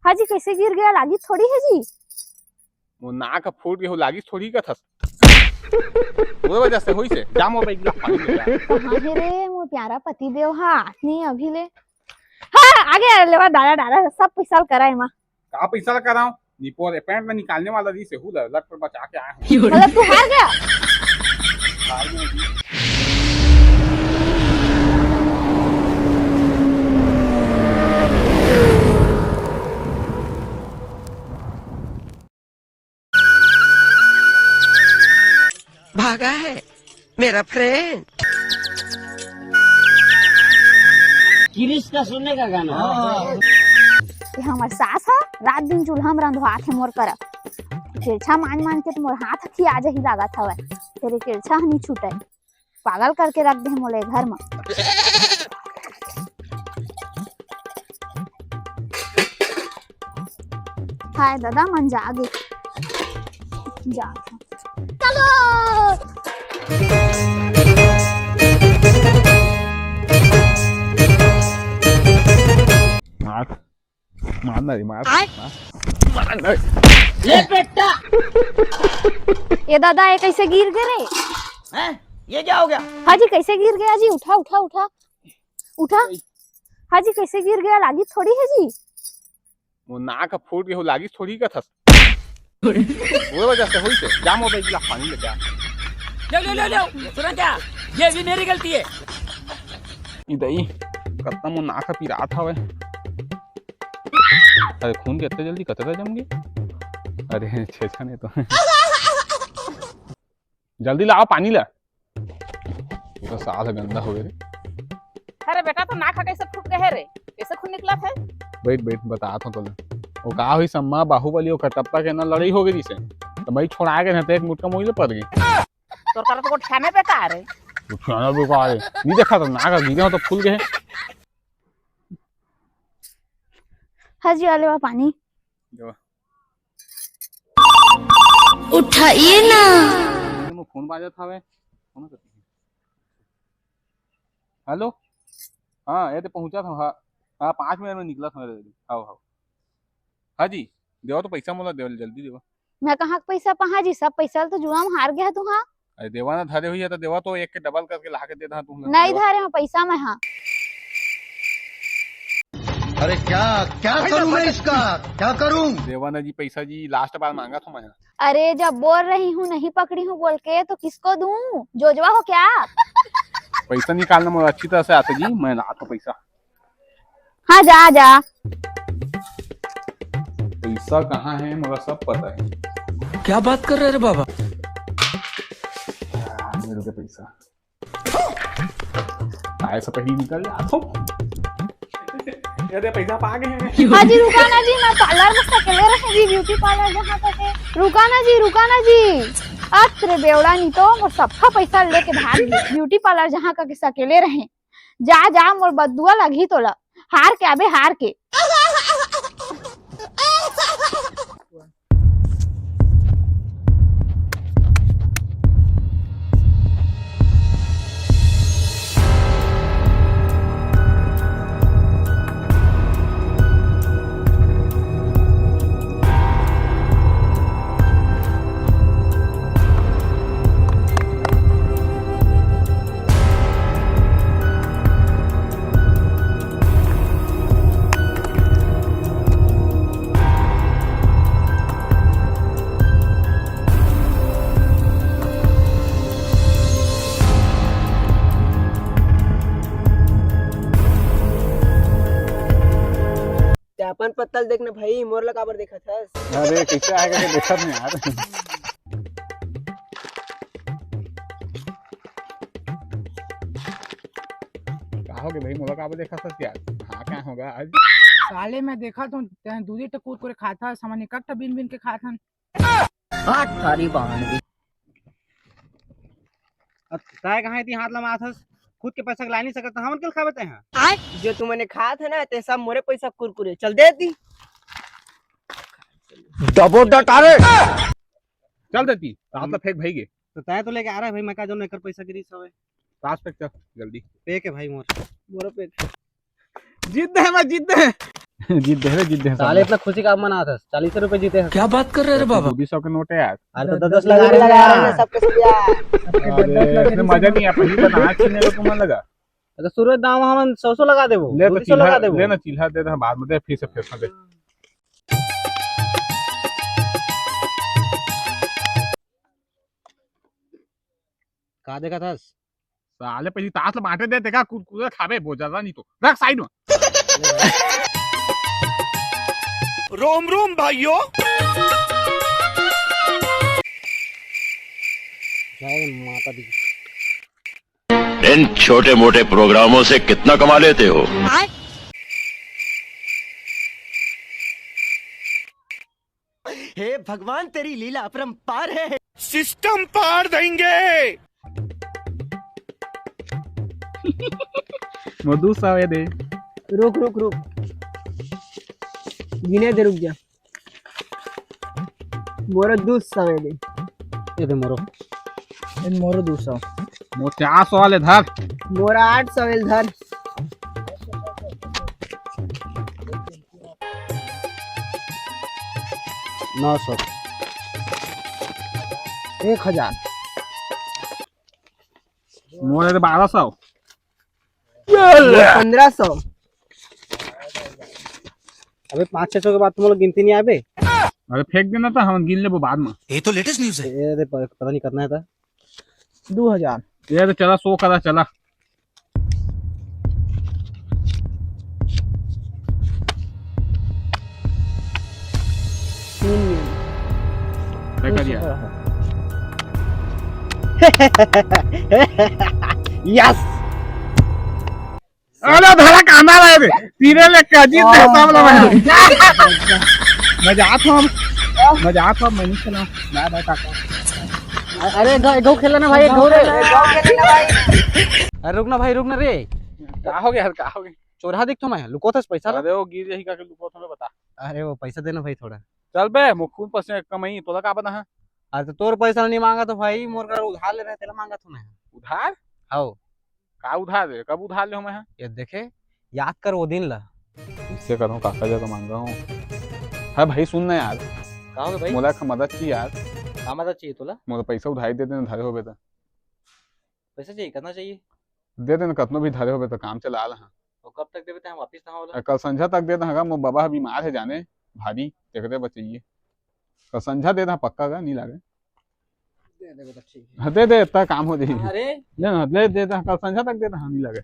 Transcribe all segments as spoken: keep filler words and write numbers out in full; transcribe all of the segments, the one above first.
हाजी, कैसे गिर गया? लागी थोड़ी है जी। वो नाक फूट के हो, लागी थोड़ी का थस। वो वजह से होई से। जा मोर बैग ला पानी ले जा। कहाँ है रे मोर प्यारा पति देव? हाँ, नहीं अभी ले। हाँ, आगे लेवा डाला डाला, सब पैसा ल करा एमा। का पैसा ल कराओ? निपोर ए पैंट में निकालने वाला रही से हु लट पर बचा के आया हूँ। मतलब तू हार गया? हार गया जी। भागा है मेरा फ्रेंड। किरिश का सुनने का गाना। ये हमर सास ह रात दिन चूल्हा म रंधवात हे मोर करा। केलछा मान मान के त मोर हाथ खिया जही लागत हवय। तेरे केलछा ह नी छूटय। पागल करके रख दे मोला ए घर म। हाय दादा, मन जागे। जा। चलो। मार, मार ना रे, मार, आय। मार, मार ना रे। ले बेटा। ये दादा, ये कैसे गिर गए रे? हैं? ये क्या हो गया? हाजी, कैसे गिर गया जी? उठा, उठा, उठा, उठा। हाजी, कैसे गिर गया? लागी थोड़ी है जी। वो नाक फूट के हो, लागी थोड़ी का थस। वो वजह से होई से। जा मोर बैग ला पानी ले जा। ले, ले, ले, ले। सुना क्या? ये भी मेरी गलती है। ई दई, कतना मोर नाक पिरात हवे। अरे खून के इतने जल्दी कतरा जम गई? अरे छेछा नहीं तो। जल्दी लाओ पानी ला। पूरा साल गंदा हो गया रे। अरे बेटा, तो नाक ह कैसे फूट गए रे? कैसे खून निकला थे? बैठ बैठ, बतात हूँ तोला। वो का हुई सम्मा बाहुबली और कटप्पा के ना लड़ाई हो गई से, तो भाई छोड़ा के ना तो एक मुटका मोई ले पड़ गई। तोर करा तो गोठियाना बेकार है। गोठियाना बेकार है। नहीं देखा तो नाक गिरे हो तो फूल गए। हाजी, आले वा पानी। देवा। उठाइए ना। ये मोर फोन बाजत हवे। फोन करती है। हेलो। हाँ, ये तो पहुंचा था। हाँ, हाँ, पाँच मिनट में निकला था मेरे। आओ, आओ। हाँ जी, देवा तो पैसा मोला देवा, जल्दी देवा। मैं कहाँ के पैसा पहा जी, सब पैसा ल तो जुआ म हार गया तू। हाँ, अरे देवा ना धरे हुई है तो देवा तो एक के डबल करके ला के दे दा तू। नहीं धरे हो पैसा मैं। हाँ, अरे क्या, क्या करूं मैं इसका, क्या करूं? देवा ना जी पैसा जी, लास्ट बार मांगा था मैं। अरे जब बोल रही हूँ नहीं पकड़ी हूँ बोल के तो किसको दूं? जोजवा हो क्या आप? पैसा निकालना मोला अच्छी तरह से आता जी, मैं लाता पैसा। हाँ, जा, जा। पैसा कहाँ है, मोला सब पता है। क्या बात कर रहे रे बाबा? हाँ, मिल गया पैसा। आए से पहले निकल जा तो। ये दे, पैसा पा गए हैं। हाँ जी, रुका ना जी, मैं पार्लर में सकेले रहे जी, ब्यूटी पार्लर जहाँ तक है। रुका ना जी, रुका ना जी। अत रे बेवड़ा, नहीं तो मोर सबका पैसा लेके भाग गई। ब्यूटी पार्लर जहाँ का के सकेले रहे। जा, जा, मोर बदुआ लगही तोला। हार के आबे, हार के। ते अपन पत्तल देख ना भाई, मोर ला काबर देखत हस? अरे, कैसे आएगा के देखत नहीं यार। का हो गया भाई, मोला काबर देखत हस यार? हाँ, का होगा आज? साले, मैं देखत हूँ, तैं दूधी टकूर करे खात हस, हमन एक ठा बीन बीन के खात हन। हाथ थारी बहन की। अब तैं कहाँ इतनी हाथ लमात हस? खुद के पैसा के ला नहीं सकत, तो हमन के खाबे तैं हा? जो तुमने खात है ना, ते सब मोरे पैसा कुरकुरे। चल दे दी। डबो डटारे। चल देती, रात ला फेंक भाई गे। तो तैं तो लेके आ रहा है भाई, मैं का जो एकर पैसा गिरी सब है। पास फेंक चल, जल्दी। पे के भाई मोर। मोर पे। जीत दे, मैं जीत दे। जीत दे रे, जीत दे साले। इतना खुशी का मनात हस, चालीस रुपए जीते हस। क्या बात कर रहे रे बाबा? दो सौ के नोट है यार। अरे तो दस दस लगा रहे हैं, सबके सब यार। अरे, इसमें मजा नहीं आया, पहली बार हाथ छीने को मन लगा। अगर सूरज दाम हम सौ सौ लगा देबो, ले तो दो सौ लगा देबो। ले ना, चिल्हा दे दे, बाद में दे, फिर से, फिर से दे। का देखा था? साले पहली तास ल बांटे दे, देखा कुरकुरे खाबे, बहुत ज्यादा नहीं तो। रख साइड में। रोम रोम भाइयों। जय माता दी। इन छोटे मोटे प्रोग्रामों से कितना कमा लेते हो? हे भगवान, तेरी लीला अपरंपार है। सिस्टम पार देंगे। मोर दू सौ ये दे। रुक, रुक, रुक। गिने दे, रुक जा। मोरो दू सौ ये दे। ये दे मोरो। ये मोरो दू सौ। मोर चार सौ वाले धर। मोरा आठ सौ वाले धर। नौ सौ। एक हजार। मोर तो बारह सौ। पन्द्रह सौ। अबे पाँच छह सौ के बाद तुम लोग गिनती नहीं आबे। अरे फेंक देना था, हम गिन लेबो बाद में। ये तो लेटेस्ट न्यूज़ है। ये दे, प-, पता नहीं करना है था। दो हजार। ये तो चला, सौ करा, चला। देखा दिया। यस। अरे धरा कांदा रहे रे, तीरे ले का जीत है, सब लोग हैं। मजा आता हम, मजा आता हम, मैं नहीं खेला। बाय बाय, टाटा। अरे, एक घाव खेला ना भाई, एक घाव रे। अरे रुक ना भाई, रुक ना रे। का हो गया यार, का हो गया? चोरहा दिख तो मैं, लुकोथस पैसा ला। अरे वो गिर यही का लुकोथस, हमें बता। अरे वो पैसा देना भाई थोड़ा। चल बे, मुखुन पसने कमाई, तोला का बता है? अरे तो तोर पैसा नहीं मांगा तो भाई, मोर कर उधार ले रहे, तेला मांगा तूने। उधार? हाओ। का उधार रे? कब उधार ले हमें? ये देखे, याद कर वो दिन ला। इससे करूँ काका जगह मांगा हूँ। हाँ भाई सुन ना यार। का हो भाई? मोला एक मदद चाहिए यार। का मदद चाहिए तोला? मोला पैसा उधारी दे देना, धरे होबे त। पैसा चाहिए, कितना चाहिए? दे देना, कतनो भी धरे होबे त काम चला ला। हाँ। और कब तक देबे ते हम वापिस ना होला? कल संझा तक दे देना, मोर बाबा बीमार है जाने भारी, तेकरे बचइए। कल संझा दे देना पक्का का, नहीं लागे। दे देबे त ठीक है। हाँ, दे दे, इतना काम हो जाई। अरे। ले ना, ले दे दे, कल संझा तक दे दे, हाँ, नहीं लगे।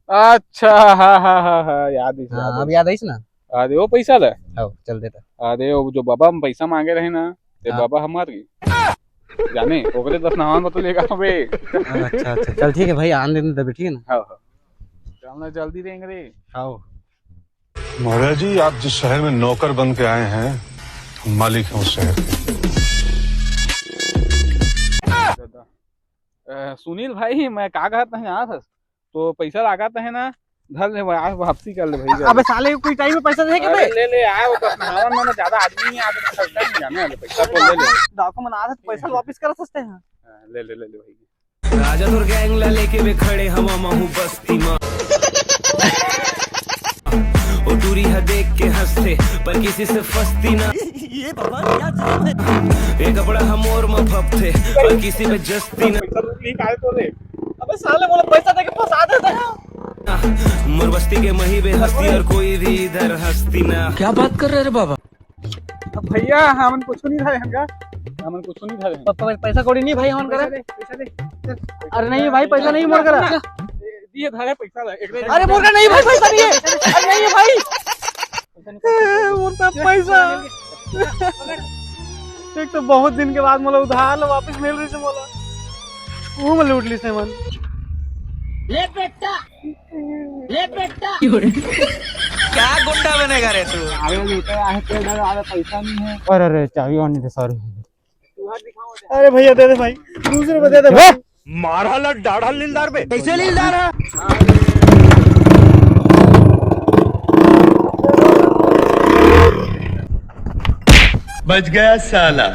अच्छा, हाँ, हाँ, हाँ, हाँ, याद ही, हाँ, याद अब ही। याद आइस ना? अरे, वो पैसा ले। हाँ, चल देता। अरे, वो जो बाबा हम पैसा मांगे रहे ना, ते हाँ। बाबा हमार गई। जाने, ओकरे दस नहावन में तो लेगा बे। अच्छा, अच्छा, चल ठीक है भाई, आन देने दे, ठीक है ना? हाँ, हाँ। चलना जल्दी रहेंगे रे। हाँ। महाराज जी, आप जिस शहर में नौकर बन के आए हैं, हम मालिक हैं उस शहर के। अ, सुनील भाई, मैं का कहत हूँ, यहाँ था तो पैसा लागत है ना, धर ले भाई, आज वापसी कर ले भाई। अबे साले, कोई टाइम में पैसा दे के अरे बे? ले ले यार, वो बस नहावन में ज्यादा आदमी नहीं आते, तो खर्चा नहीं जाने वाले, पैसा तो ले ले। डाकू मन आते तो पैसा वापस कर सकते हैं। हाँ, ले ले, ले ले भाई। राजा तोर गैंग ला लेके बे खड़े हवा महू बस्ती मा। ओ दूरी हा देख के हंसथे, पर किसी से फंसती ना। ये भगवान क्या जुलुम है। ये कपड़ा हा मोर मा फपथे, पर किसी पे जस्ती ना। पैसा लूट ली, काय तो रे? अबे साले, मोला पैसा देके फंसा देते हैं। मोर बस्ती के मही बे हस्ती और कोई भी इधर हंसती ना। क्या बात कर रहे रे बाबा? अब भैया, हमन कुछ नहीं धरे हन का? हमन कुछ नहीं धरे हन। प-, प-, पैसा कौड़ी नहीं भाई, हमन पैसा करे। दे, पैसा दे। अरे नहीं भाई, पैसा नहीं मोर करा। दिए धरे पैसा ला, एक अरे मोर का नहीं भाई, पैसा नहीं है। अरे नहीं है भाई। मोर का पैसा। एक तो बहुत दिन के बाद मोला उधार ला वापस मिल रही से मोला। वो मैं लूट ली से मन। ले बेटा। ले बेटा। क्या गुंडा बनेगा रे तू? अरे लूटे आहे, तेरे घर आवे, पैसा नहीं है। अरे, अरे, चाबी और नहीं थे, सॉरी। अरे भैया, दे दे भाई, दूसरे को दे दे भाई। मारा ला डाढ़ा लीलदार बे। कैसे लीलदार है? बच गया साला।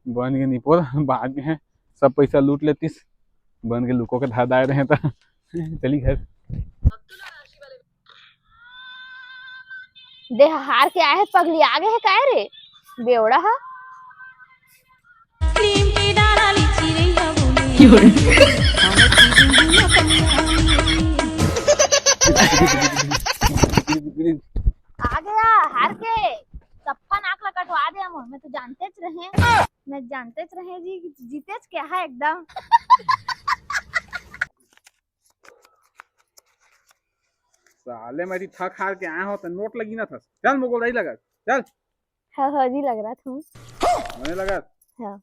बन के निपोर, भाग गए हैं। सब पैसा लूट लेतिस, बन के लुको के धार दाए रहे त चली घर। देह हार के आए हे, पगली आगे हे काय रे बेवड़ा हा? आ गया हार के, सप्पा नाक ला कटवा दे मोर। मैं तो जानतेच रहे, मैं जानतेच रहे जी कि जीतेच क्या है एकदम। साले मैं थक हार के आए हो तो नोट लगी ना था। चल मोर गोड़ाई लगा, चल। हाँ हाँ जी लग रहा था। बने लगा। हाँ।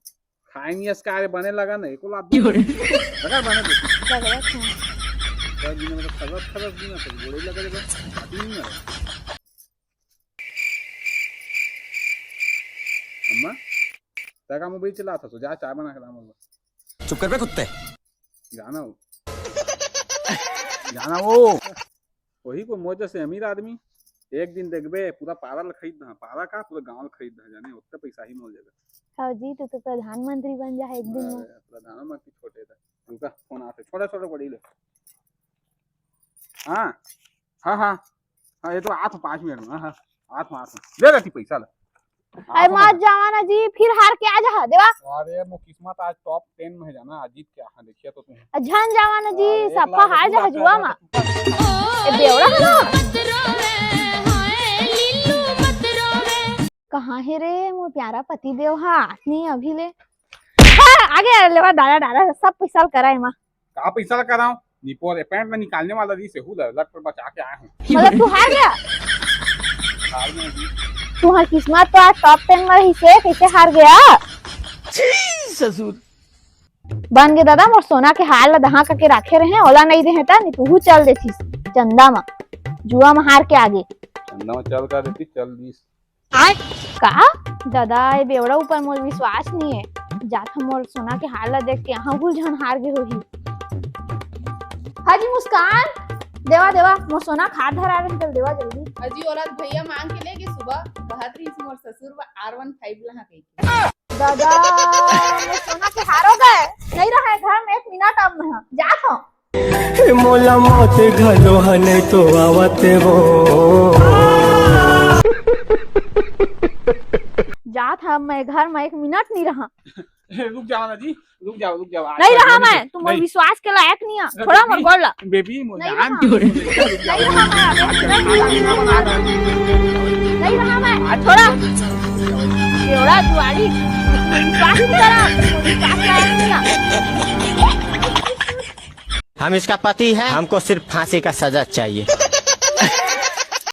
खाए नहीं इसका, अरे बने लगा ना एको लात। लगा बने दे। लग रहा था। क्या दिन में तो खरस खरस दिन में तो गोड़े लगा दे बस। अति नहीं है। अम्मा, तका मोबाइल चला था, सो जा चाय बना के ला मोर बर। चुप कर बे कुत्ते। जाना हो। जाना हो। वही कोई मोर जैसे अमीर आदमी, एक दिन देखबे पूरा पारा ल खरीद दहा, पारा का पूरा गांव ल खरीद दहा, जाने ओतका पैसा ही मोर जगह। हाँ जी, तू तो प्रधानमंत्री बन जा है एक दिन में। अरे, प्रधानमंत्री छोटे था, उनका फोन आते, छोटा छोटा बड़ी ले। हाँ, हाँ, हाँ, हाँ, ये तो आठ पाँच मिनट में, हाँ, हाँ, आठ आठ ले लेती पैसा ला। अरे मत जावा ना जी, फिर हार के आ जा देवा। अरे मो किस्मत आज टॉप टेन में है जाना, आज जीत के आहा, देखिए तो तुम। अ, झन जावा ना जी, अरे, एक सप्पा लाख हार जा रुपया जुआ मा। ए बेवड़ा है ना। कहाँ है रे मोर प्यारा पति देव हा? आत नहीं अभी ले। हाँ, आ गया लेवा, डाला डाला, सब पैसा ल करा एमा। का पैसा ल कराओ? निपोर ए पैंट में निकालने वाला रही से हुला लट पर बचा के आए हूँ। मतलब तू हार गया? हार गया जी। तुम्हार किस्मत तो आज टॉप टेन में रही से, कैसे हार गया? छी ससुर। बन गे दादा, मोर सोना के हार ला दहा करके राखे रहे, ओला नहीं देहे ता, नहीं तू चल देथिस चंदा मा, जुआ मा हार के आगे। चंदा मा चल का देती, चल दीस। आय? का? दादा, ए बेवड़ा ऊपर मोर विश्वास नहीं है। जात हम मोर सोना के हार ला देख के, हाँ, भूल झन हार गे होही। हाजी मुस्कान, देवा, देवा, मोर सोना के हार धरा रहे, चल देवा जल्दी। अजी, ओला भैया मांग के ले गे सुबह, कहत रहिस मोर ससुर बर आर वन फाइव लहा कहिके। दादा, मोर सोना के हार हो गए, नहीं रहा है घर में एक मिनट अब मैं, जात हूँ। मोला मौत घलो ह नहीं तो आवत वो। जात ह मैं घर में एक मिनट नहीं रहा। रुक जाओ ना जी, रुक जाओ, रुक जाओ। आज नहीं रहा मैं, तुम विश्वास के लायक नहीं है। छोड़ा मोर गोड़ ला। बेबी, मोर नहीं रहा। नहीं रहा मैं, नहीं रहा मैं। छोड़ा। बेवड़ा जुआड़ी। विश्वास नहीं करा, विश्वास लायक नहीं है। हम इसका पति है, हमको सिर्फ फांसी का सजा चाहिए।